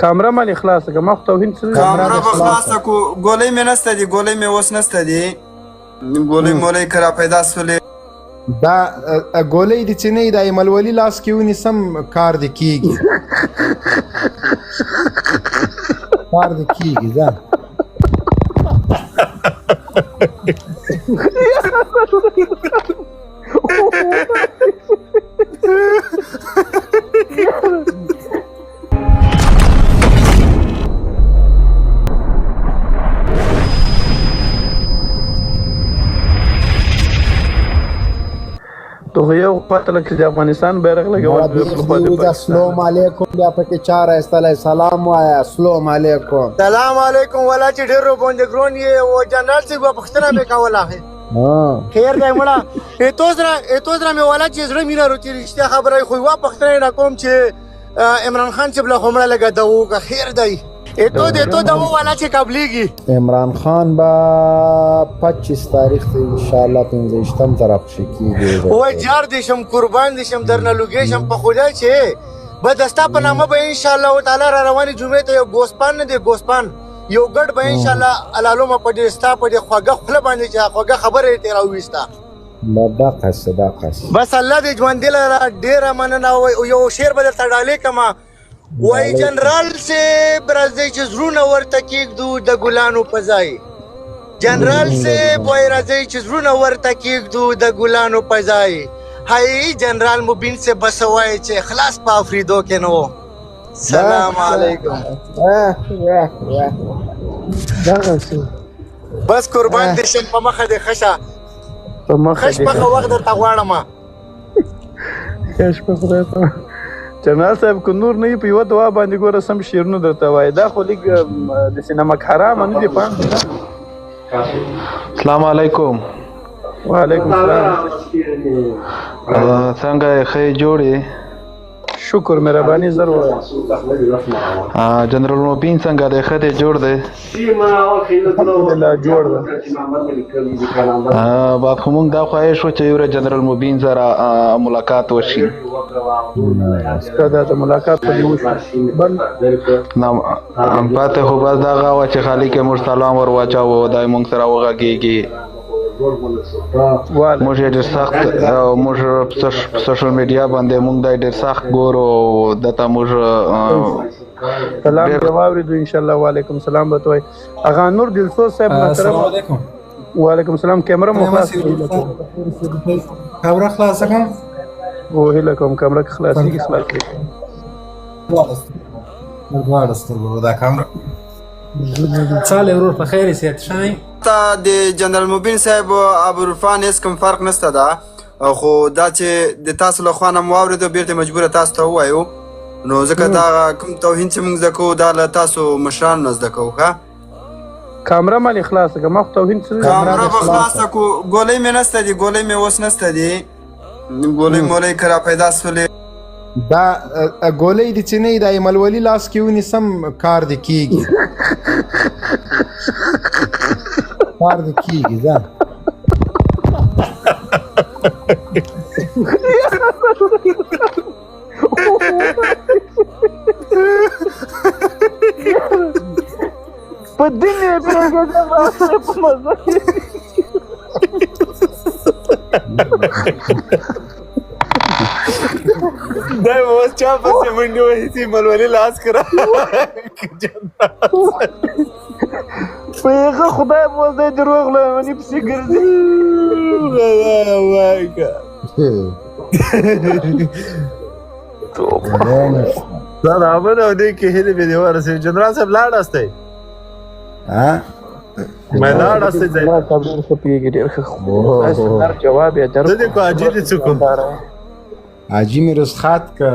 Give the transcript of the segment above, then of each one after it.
کامره مالې خلاصه که، ما خو توهین څه نه. کامره به خلاصه کو، ګولۍ مې نسته دي، ګولۍ مې اوس نسته دي، ګولۍ مولۍ که را پیدا سولې. دا ګولۍ دې چې نه دا ایمل ولي لاس کې ونیسم کار دې کیږي، کار دې کیږي ځه. ته خو یو خواته لکه د افغانستان بیرغ لګول، بل خوا د پاکستان. اسلام علیکم، بیا پکې چا راایستلی؟ سلام وایه. اسلام علیکم. سلام علیکم ولا چې ډېر باندې ګرون یې او جنرال صاحب، پوښتنه مې کوله. خیر دی مړه، ایتو زره مې ولا چې زړه مې نه روتي، رښتیا خبره خو یوه پوښتنه نه کوم چې عمران خان چې بل خو مړه لګه دو که خیر دی ایتو دې تو دو والا چې قبليږي. عمران خان به 25 تاریخ ته ان شاء الله 25 طرف شي کیږي. وای جار دې شم، قربان دې شم، درنه لوګې شم په خدای چې به دستا په نامه به ان شاء الله تعالی را روانې جمعې ته یو ګوسپان نه دی، ګوسپان یو ګډ به ان شاء الله علالو په دې ستا په دې خوږه خوله باندې چې خوږه خبره یې تېره وویسته. دقسې دقسې. بس الله دې ژوندي لره، ډېره مننه. یو شعر به درته ډالۍ کړم. وای جنرال صاحب راځئ چې زړونه ورته کېږدو د ګلانو په ځای، جنرال صاحب وای راځئ چې زړونه ورته کېږدو د ګلانو په ځای. هاي جنرال مبین صاحب بس وایي چې خلاص په افریدو کې نه و. سلام علیکم. بس قربان دې شم، په مخه دې ښه شه. په مخه ښه شپه، ښه وخت درته غواړم. ښه شپه خدای ته. جنرال صاحب که نور نه په یوه دعا باندې ګوره سم شعرونه درته وایي، دا خو لږ د سینما حرام نه دی پام. السلام علیکم. وعلیکم السلام. څنګه یې، ښه جوړ یې؟ شکر، مهرباني زر وایه. جنرال مبین څنګه دی، ښه دی جوړ دی؟ الحمدلله جوړ دی. بعد خو مونږ دا خواهش و چې یو ورځ جنرال مبین سره ملاقات وشي. ښه ده، د ملاقات په دې وشو بل نه پاتې خو بس دغه وه چې خالي کې موږ سلام ور واچاوه، دی مونږ سره وغږېږي. موږ یې ډېر سخت، موږ په سوشل میډیا باندې موږ دی ډېر سخت ګورو دته موږ. سلام دې واورېدو ان شاء الله. وعلیکم سلام به ته وایي. هغه نور دلسوز صاحب محترم. السلام علیکم. وعلیکم السلام. کیمره مو خلاص؟ کمره خلاصه کوم. او هیله کوم کمره که خلاصېږي خلاص کړي. دواړه سترګو دا کمره. څاله ورور، په خیر یې، صحت ښه دی؟ تا د جنرال مبین صاحب ابو عرفان هیڅ کوم فرق نشته ده، خو دا چې د تاسو له خوا نه مو واورېدو بیرته مجبوره تاسو ته ووایو، نو ځکه دا کوم توهین چې موږ زده کوو دا له تاسو مشرانو نه زده کوو. ښه کامره مالې خلاصه که، ما خو توهین څه. کامره به خلاصه کو، ګولۍ مې نسته دي، ګولۍ مې اوس نسته دي، ګولۍ مولۍ که را پیدا سولې. دا ګولۍ دې چې نه دا ایمل ولي لاس کې ونیسم کار دې کیږي، کار دې کیږي ځه. په دین یې پرېږده په مزه. دا اوس چا پسې منډې وهي چې ملولي لاس کړه؟ په هغه خدای مو دی دروغ لمنې پسې ګرځي. دا امن او دې کې هیلې به دې ورسېږي. جنرال صاحب لاړ استئ؟ ها مې لاړ استئ ځای. ډېر ښه پوهېږي، ډېر ښه جواب یې در. زه دې کو حاجي دې څه کوم؟ حاجي مې رسخات که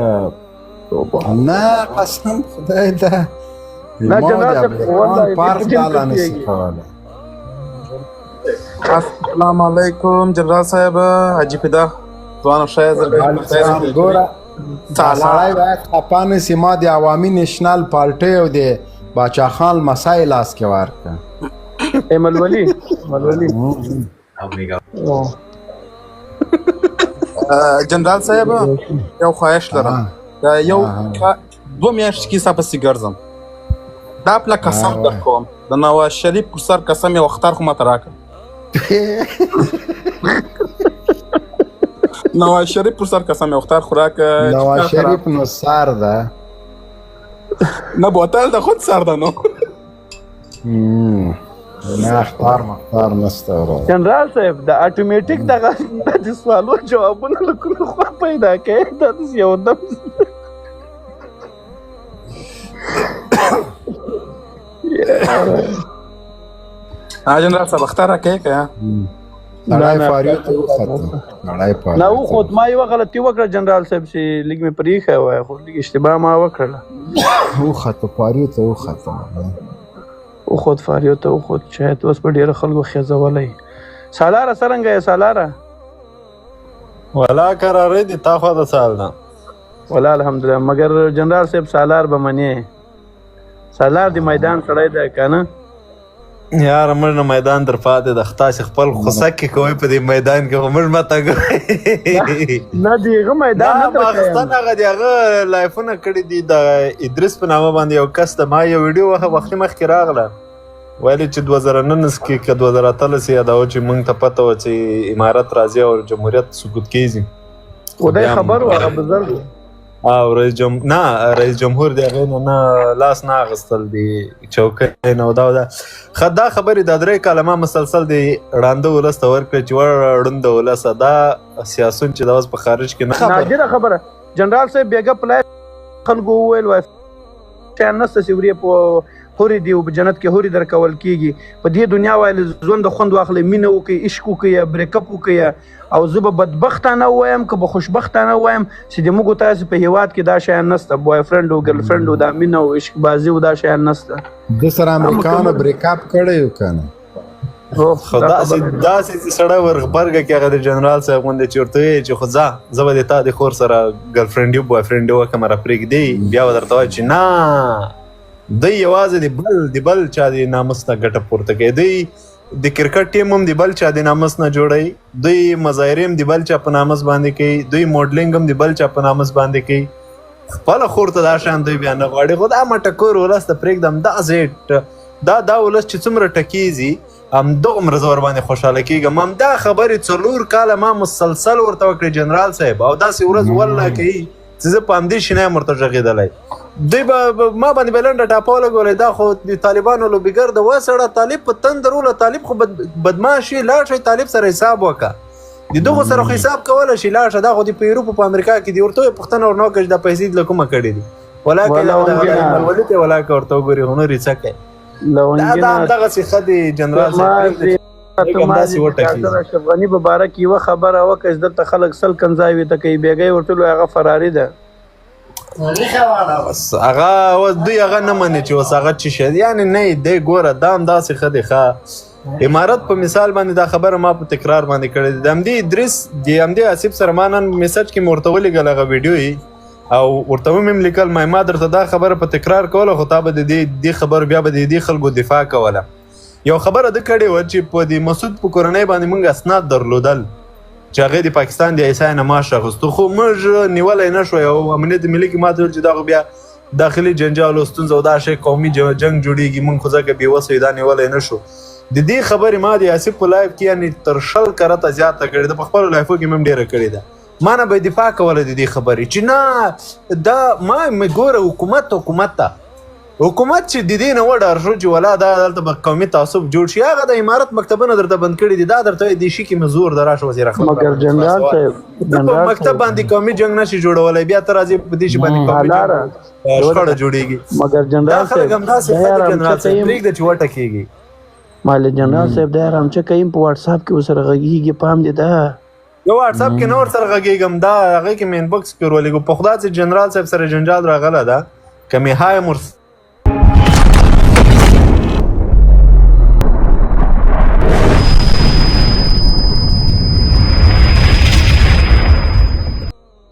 نه، قسم خدای ده نه جنرال صاحب والله پارک دالا نشي کولی. السلام علیکم جنرال صاحب، حاجي فدا ځوان ښه زرګ. ګوره سړی باید خپه نه سي، ما د عوامي نېشنل پارټۍ او د باچا خان لمسی لاس کې ورکړه. ایمل ولي، ایمل ولي. جنرال صاحب یو خواهش لرم، یو دوه میاشتې کې ستا پسې ګرځم. دا پله قسم در کوم د نواز شریف پر سر قسم یو اختر خو ماته راکړه. نواز شریف پر سر قسم یو اختر خو راکړه. نواز شریف نو سر ده. نه بوتل د خود سر ده نو. نه اختار مختار نشته وروره. جنرال صاحب د اتوماتیک دغه د سوالو جوابونه له کومې خوا پیدا کوي؟ دا داسې یو دم. جنرال صاحب اختر راکې که سړی فاریو ته وخته، سړی فاریو نه وخوت. ما یوه غلطي وکړه جنرال صاحب چې لږ مې پرېښی وای، خو لږ اشتباه ما وکړله. وخته فاریو ته وخته، وخوت فاریو ته وخوت. شاید اوس به ډېرو خلکو خېزولی. سالاره څرنګه یې سالاره؟ ولا قرارې دي، تا خو د سال نه ولا الحمدلله. مګر جنرال صاحب سالار به منې، سالار دی میدان سړی دی که نه؟ یار موږ نه میدان در پاتې ده، تاسې خپل خوسک کې کوئ په دې میدان کې، خو موږ مه تګوئ. نه دی هغه میدان نه درکوم. ماخستن هغه دی هغه لایفونه کړي دي د ادریس په نامه باندې یو کس د ما یو ویډیو وختي مخکې راغله، ویل چې 2019 کې که 2018 یادوه چې موږ ته پته وه چې امارت راځي او جمهوریت سقوط کېږي. خدای خبر و هغه بزرګ و. او رئیس جمهور نه، رئیس جمهور دی هغې نه لاس نه اخیستل دی چوکۍ نه. دا دا ښه دا خبرې دا 3 کاله ما مسلسل دی ړانده ولس ته ورکړې چې وړ ړوند ولسه دا سیاسون چې دا اوس په خارج کې نه نادره خبره جنرال صاحب بېګا په لایف خلکو وویل وای شیان نشته چې ورې په هورې دی او په جنت کې هورې درکول کېږي. په دې دنیا وایل ژوند خوند واخلئ، مینه وکړئ، عشق وکړئ، بریک اپ وکړئ. او زه به بدبختانه ووایم که به خوشبختانه ووایم چې د موږ تاسو په هیواد کې دا شیان نشته، بوای فرند او ګرل فرند او دا مینه او عشق بازي او دا شیان نشته. د سره امریکانو بریک اپ کړی یو که نه؟ خو داسې داسې چې سړی ورغبرګه کې هغه د جنرال صاحب غوندې چې ورته وایي چې خو ځه زه به د تا د خور سره ګرل فرینډ بوای فرینډ وکړم را پرېږدي، بیا به درته وایي چې نه دوی یوازې د بل چا د ناموس نه ګټه پورته کوي. دوی د کرکټ ټیم هم د بل چا د ناموس نه جوړوي، دوی مظاهرې هم د بل چا په ناموس باندې کوي، دوی موډلینګ هم د بل چا په ناموس باندې کوي. خپله خور ته دا شیان دوی بیا نه غواړي. خو دا مټکور ولس ته پرېږدم، دا دا ولس چې څومره ټکېږي همدغومره زه ورباندې خوشحاله کېږم. همدا خبرې 4 کاله ما مسلسل ورته وکړې جنرال صاحب، او داسې ورځ والله کوي چې زه په همدې شي نه یم ورته غږېدلی. دوی به ما باندې به لنډه ټاپه ولګولې، دا خو د طالبانو لوبیګر د وسړه، طالب په تندر وله، طالب خو بدمعاش شي، لاړ شئ طالب سره حساب وکړه، د دغو سره خو حساب کولی شي، لاړ شه. دا خو د په یوروپ په امریکا کې دي. ورته پوښتنه ورنه وکړه چې دا پیسې دې له کومه کړې دي، ولاکه ملولي ته ولاکه ورته وګوري، خو نور یې څه کوي. دا همدغسې ښه دی جنرال صاحب. اشرف غني په باره کې یوه خبره وکړه چې دلته خلک 100 کنځاوې ته کوي، بېګا یې ورته وویل هغه فراري ده. بس هغه اوس دوی هغه نه مني چې اوس هغه څه شی دی، یعنې نه دی ګوره دا همداسې ښه دی. ښه امارت په مثال باندې دا خبره ما په تکرار باندې کړې ده. د همدې ادریس د همدې آصف سره ما نن میسج کې مې ورته ولیږل هغه ویډیو یې، او ورته ومې هم لیکل ما درته دا خبره په تکرار کوله، خو تا به د دې خبرو بیا به د دې خلکو دفاع کوله. یو خبره ده کړې وه چې په دې مسعود په کورنۍ باندې موږ اسناد درلودل چې هغې د پاکستان د ایس آی نه معاش اخیستو، خو موږ نیولی نه شو. او امنیت ملي کې ماته ویل چې دا خو بیا داخلي جنجال او ستونزه او دا شی قومي جنګ جوړېږي، موږ خو ځکه بې وسه یو دا نیولی نه شو. د دې خبرې ما د آصف په لایف کې یعنې تر 20 کرته زیاته کړې ده، په خپلو لایفو کې مې هم ډېره کړې ده. ما نه به یې دفاع کوله د دې خبرې چې نه دا ما مې ګوره حکومت حکومت ته حکومت چې د دې نه وډار شو چې ولا دا دلته به قومي تعصب جوړ شي، هغه د امارت مکتبونه درته بند کړي دي، دا درته دې شي کې مې زور د راشه وزیر خپل مګر جنرال صاحب په مکتب باندې قومي جنگ نشي جوړولای، بیا ته راځې په دې شي باندې قومي جنګ شخړه جوړیږي. مګر جنرال صاحب همداسې جنرال صاحب پرېږده چې وټکېږي. مال جنرال صاحب دا رامچه کایم په واتس اپ کې ورسره غږیږي، پام دې ده. یو واتس اپ کې نه ورسره غږیږم، دا هغه کې مې انباکس کې ورولېږو. په خدا چې جنرال صاحب سره جنجال راغله ده که مې های مور